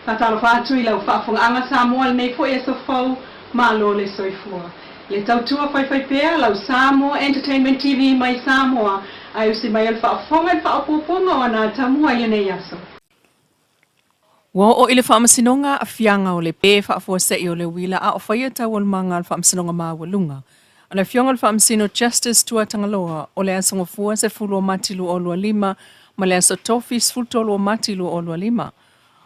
Faatalofa atu i lau faafofogaaga Samoa i lenei foi aso fou, malo le soifua. Le tautua faifaipea lau Samoa Entertainment TV mai Samoa, ae usi mai o le faafofoga i le faaopoopoga o ana atamua i lenei aso. Ua oo i le Faamasinoga aafiaga o le pe faafuasei o le uila a o faia taualumaga a le Faamasinoga Maualuga a le Afioga i le Faamasino Justice Tuatagaloa o le Aso Gafua 10 o Mati 2025 ma le Aso Tofi 13 o Mati 2025.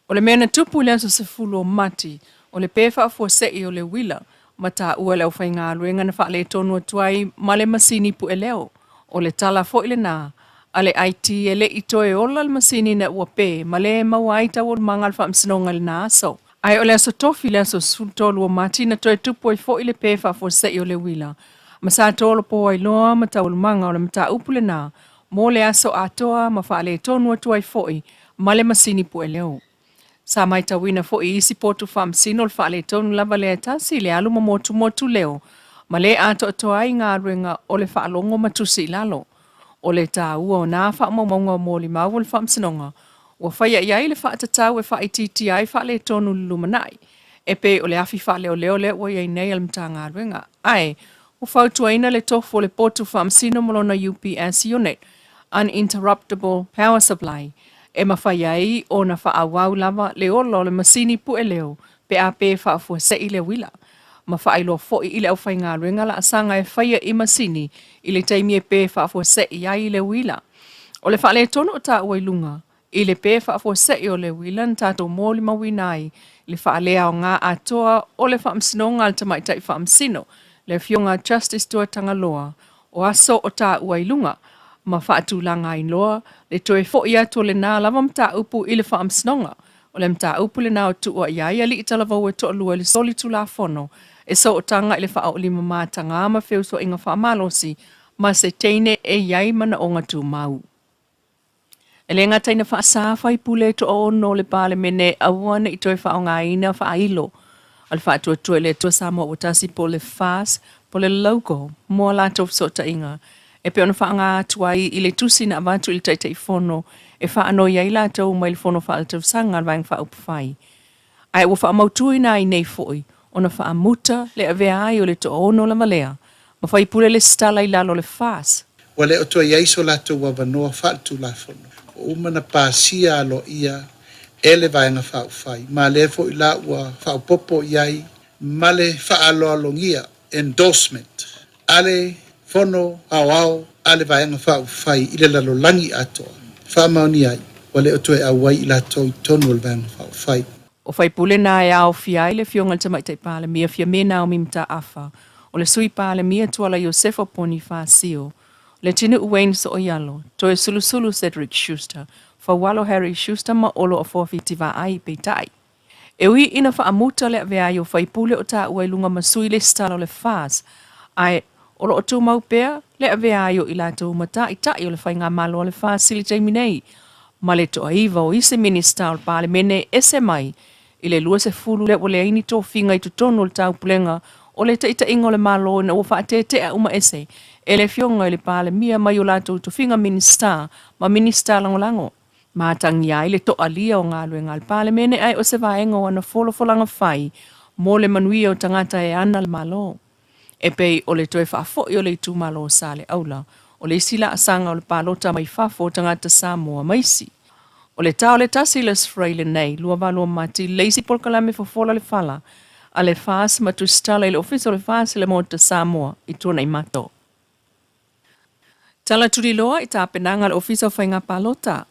O le mea na tupu i le aso 10 o Mati, o le pe faafuasei o le uila ma taua e le aufaigaluega na faaletonu atu ai ma le masini pueleo. O le tala foi lena a le IT e le i toe ola le masini ina ua pe ma le maua ai taualumaga a le Faamasinoga i lena aso. Ae o le aso Tofi le aso 13 o Mati na toe tupu ai foi le pe faafuasei o le uila ma sa tolopo ai loa ma taualumaga o le mataupu lena mo le aso atoa ma faaletonu atu ai foi ma le masini pueleo. Sa matauina foi i isi potu faamasino le faaletonu lava lea e tasi i le alu ma motumotu leo ma le atoatoa ai galuega o le faalogo ma tusi i lalo. O le taua o na faamaumauga o molimau o le Faamasinoga ua faia i ai le faatatau e faaitiitia ai faaletonu i le lumanai, e pei o le afi faaleoleo lea ua i ai nei a le Matagaluega. Ae, ua fautuaina le tofu o le potu faamasino ma lona UPS unit, Uninterruptible Power Supply, e mafai ai ona faaauau lava le ola o le masini pueleo pe a pe faafuasei le uila, ma faailoa foi i le aufaigaluega laasaga e faia i masini i le taimi e pe faafuasei ai le uila. O le faaletonu o taua i luga i le pe faafuasei o le uila na tatou molimauina ai le faaleaoga atoa o le Faamasinoga a le Tamaitai Faamasino, le Afioga Justice Tuatagaloa, o aso o taua i luga, ma faatulaga ai loa le toe foi atu o lena lava mataupu i le Faamasinoga. O le mataupu lena o tuua i ai alii talavou e toalua i le solitulafono e sootaga i le faaoolimamataga ma feusuaiga faamalosi ma se teine e i ai manaoga tumau. E le gata ina faasa faipule toaono o le Palemene aua ne i toe faaaogaina faailo a le Faatuatua i le Atua Samoa ua Tasi po o le FAS po o le logo mo a latou fesootaiga e pei ona faaaoga atu ai i le tusi na avatu i le Taitaifono e faanoi ai latou mai le Fono Faaletausaga a le Vaega Faaupufai. Ae ua faamautuina ai nei foi ona faamuta le avea ai o le toaono lava lea ma faipule lesitala i lalo o le FAS. Ua le o toe i ai so latou avanoa faaletulafono, ua uma ona pasia aloaia e le Vaega Faaupufai, ma lea foi la ua faaopoopo i ai ma le faaaloalogia, endorsement, a le Fono Aoao a le Vaega Faaupufai i le lalolagi atoa, e faamaonia ai, ua le o toe auai i latou i totonu o le Vaega Faaupufai. O faipule na e aofia ai le Afioga i le Tamaitai Palemia Fiame Naomi Mataafa, o le Sui Palemia Tuala Iosefa Ponifasio, Letinuu Wayne Sooialo, Toeolesulusulu Cedric Schuster, Faualo Harry Schuster ma Olo Afoa Fitivaai, peitai, E ui ina faamuta le avea ai o faipule o taua i luga ma sui lesitala o le FAS, ae o lo o tumau pea le avea ai o i latou ma taitai o le faigamalo a le FAS i le taimi nei, ma le toaiva o isi Minisita o le Palemene e ese mai i le 20 lea ua leai ni tofiga i totonu o le taupulega o le taitaiga o le Malo ina ua faatetea uma ese e le Afioga i le Palemia mai o latou tofiga Minisita ma Minisita Lagolago. Matagia ai le toalia o galuega a le Palemene ae o se vaega o ana folafolaga fai mo le manuia o tagata e ana le Malo. E pei o le toe faafoi o le itumalo o Saleaula, o le isi laasaga o le palota mai fafo o tagata Samoa ma isi. O le ta o le tasi le Spray lenei, 28 o Mati, le isi polokalame fofola le fala a le FAS ma tusitala i le Ofisa o le FAS i le Maota Samoa i Tuanaimato. Tala tuliloa i tapenaga a le Ofisa o Faiga Palota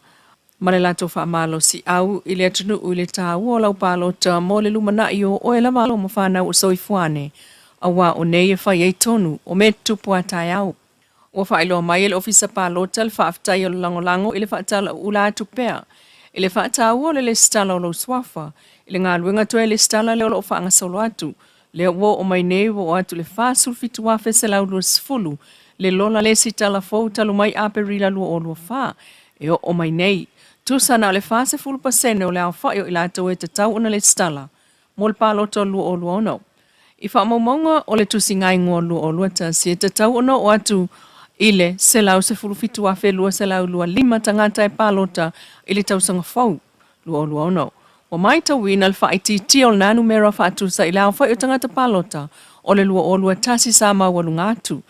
ma le latou faamalosiau i le atunuu i le taua o lau palota mo le lumanai o oe lava alo ma fanau o soifua ane, aua o nei e fai ai tonu o mea tutupu a taeao. Ua faailoa mai e le Ofisa Palota le faafetai o le lagolago i le faatalaula atu pea i le faataua o le lesitala o lou suafa i le galuega toe lesitala lea o lo o faagasolo atu Lea ua oo mai nei ua oo atu i le 47,120 le lola lesitala fou talu mai Aperila 2024 e oo mai nei. Tusa na o le 40% o le aofai o i latou e tatau ona lesitala mo le palota o le 2026. I faamaumauga o le tusiga igoa 2021 e tatau ona oo atu i le 117,225 tagata e palota i le tausaga fou 2026. Ua matauina le faaitiitia o lena numera faatusa i le aofai o tagata palota o le 2021 sa maualuga atu.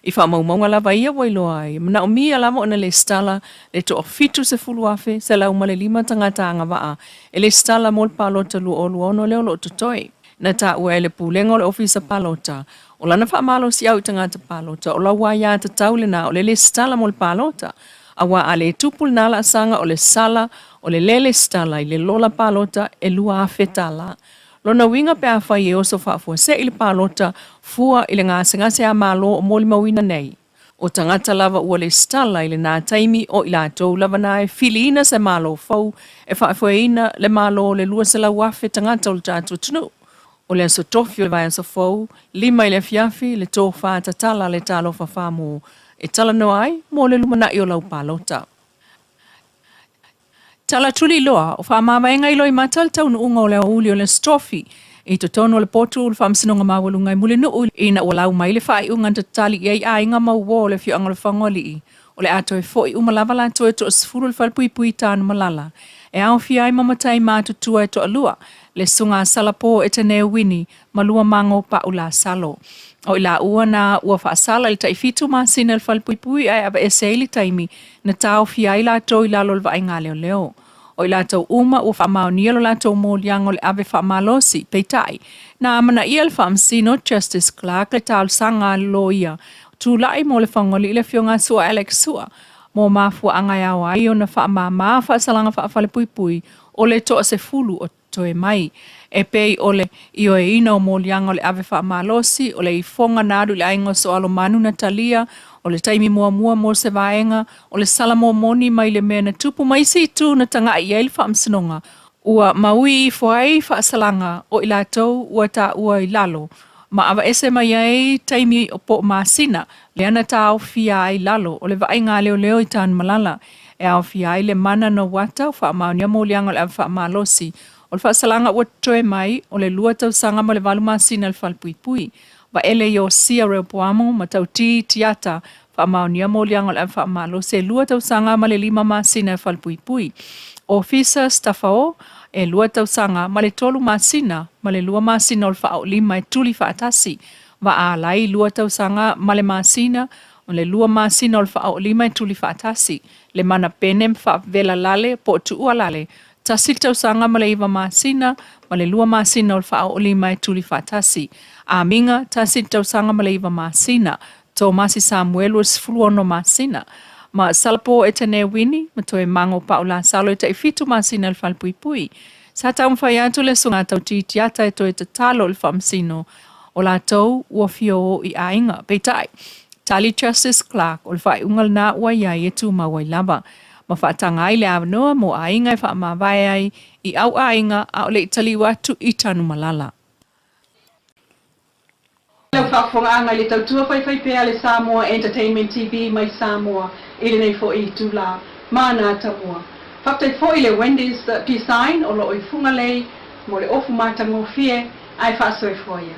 I faamaumauga lava ia ua iloa ai, e manaomia lava ona lesitala le 170,105 tagata agavaa e lesitala mo le palota 2026 lea o lo o totoe. Na taua e le Pulega o le Ofisa Palota, o lana faamalosiau i tagata palota, o lau aiatatau lena o le lesitala mo le palota, aua a le tupu lena laasaga o le sala o le le lesitala i le lola palota e $2,000. Lona uiga pe afai e oso faafuasei le palota fua i le gasegase a Malo o molimauina nei, o tagata lava ua lesitala i lena taimi o i latou lava na e filiina se Malo fou e faafoeina le Malo o le 200,000 tagata o le tatou atunuu. O le aso tofi o le vaiaso fou, 5 i le afiafi, le tofa tatala a le Talofa Famo e talanoa ai mo le lumanai o lau palota. Tala tuliloa, o faamavaega i loimata le taunuuga o le aoauli o le Aso Tofi i totonu o le potu o le Faamasinoga Maualuga i Mulinuu ina ua lau mai le faaiuga na tatali i ai aiga ma uo o le afioaga o Lefagoalii o le a toe fo'i uma lava latou e toasefulu i le falepuipui i Tanumalala e aofia ai ma matai matutua e toalua, le Susuga a Salapo Etene Wini ma Luamago Pau Lasalo. O i laua na ua faasala i le taifitu masina i le falepuipui ae aveese ai le taimi na taofia ai latou i lalo o le vaaiga a leoleo. O i latou uma ua faamaonia lo latou moliaga o le ave faamalosi, peitai, na amanaia le Faamasino Justice Clark le talosaga a le loia tulai mo le Fagoalii le Afioga a Sua Alex Sua mo mafuaaga e ao ai ona faamama faasalaga faafalepuipui o le toasefulu o toe mai, e pei o le ioeina o moliaga o le ave faamalosi, o le ifoga na alu i le aiga o Soalomanu na talia, o le taimi muamua mo se vaega, o le sala momoni mai le mea na tupu ma isi itu na taga'i i ai le Faamasinoga, ua maui ifo ai faasalaga o i latou ua taua i lalo ma aveese mai ai taimi po o masina lea na taofia ai lalo o le vaaiga a leoleo i Tanumalala e aofia ai le mana na uata o faamaonia moliaga o le ave faamalosi o le faasalaga ua totoe mai o le 2 tausaga ma le 8 masina i le falepuipui. Vaele Iosia Reopoamo ma Tauti Tiata faamaonia moliaga o le ave faamalosi e 2 tausaga ma le 5 masina i le falepuipui. Ofisa Stafao e 2 tausaga ma le 3 masina ma le 2 masina o le faaolima e tuli faatasi. Vaalai 2 tausaga ma le masina o le 2 masina o le faaolima e tuli faatasi. Le mana pene ma faavela lale po o tuua lale, 1 le tausaga ma le 9 masina ma le 2 masina o le faaolima e tuli faatasi. Amiga, 1 le tausaga ma le 9 masina. Tomasi Samuelu 16 masina. Ma Salapo Etene Wini ma toe Mango Pau Lasalo e taifitu masina i le falepuipui. Sa taumafai atu le Susuga Tauti Tiata e toe tatalo i le Faamasino o latou ua fia o i aiga. Peitai, tali Justice Clark o le faaiuga lena ua i ai e tumau ai lava ma faataga ai le avanoa mo aiga e faamavae ai i au aiga a o le i taliu atu i Tanumalala. Lau faafofogaaga i le tautua faifaipea a le Samoa Entertainment TV mai Samoa i lenei foi itula ma ana atamua. Faafetai foi i le Wendy's Design o lo o i Fugalei mo le ofu matagofie ae faasoifua ia.